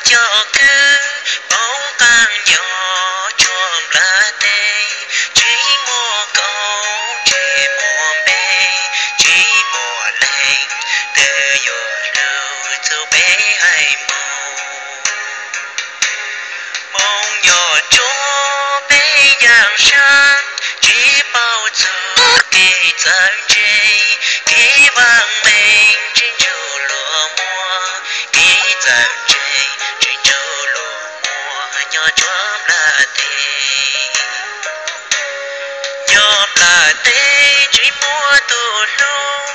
coj kwv poob qab nco tsuag nplaj teb, tsis muaj koob tsis muaj npe, tsis muaj leej twg yuav hlub txhua peb haiv Hmoob. Hmoob nco tsuag peb yaam sab, tsis paub txug kev txawj ntse, kev vaaj meej tsis ntsug luag muaj, kev txawj ntse tsis ntsug luag muaj nyob tsuag nplaj teb. Nyob nplaj teb tsis muaj tug hlub,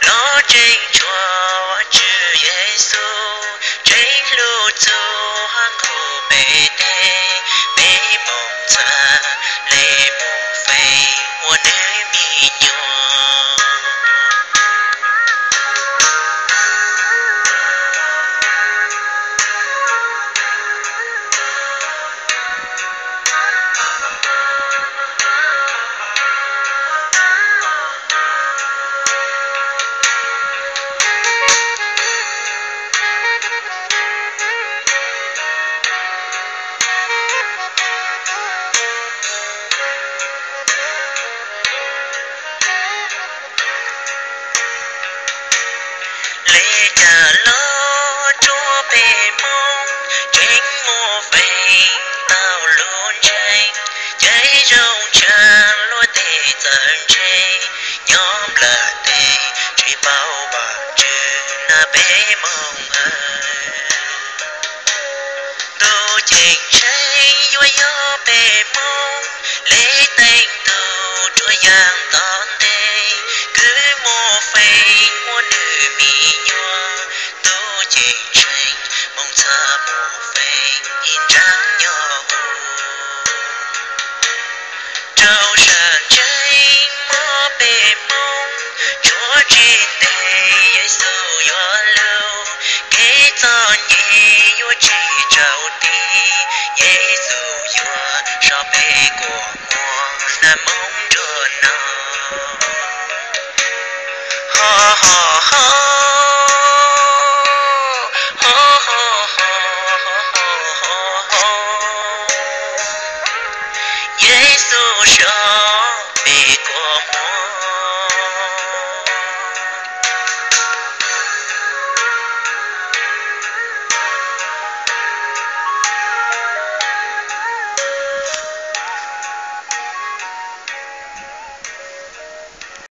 lub tseem tshuav Vajtswv Yexus, tseem hlub txug hab nqug peb teb, peb Hmoob txhad le mus feem ua nwg mi nyuam. Le caag lug tsuav peb Moob, tseem muaj feem tau lug ntseeg, ces zoo tshaj luag tej txawj ntse, nyob nplaj teb tsis paub Vajtswv na peb Moob aw. Ntuj ceeb tsheej yuav yog peb Moob, le teev tug ruam yaam tom ntej, kws muaj feem ua nwg mi nyuam. Ntuj ceeb tsheej, Moob txhad muaj feem ib ntsaav nyob huv. Rau sab ntseeg mob peb Moob, tsuav tsi ntev Yexus yuav lug, kev txom nyem yuav tsi tsaus tiv, Yexus yuav so peb kua muag na Moob nruab no. Ho ho ho, ho ho ho, Yexus so peb kua muag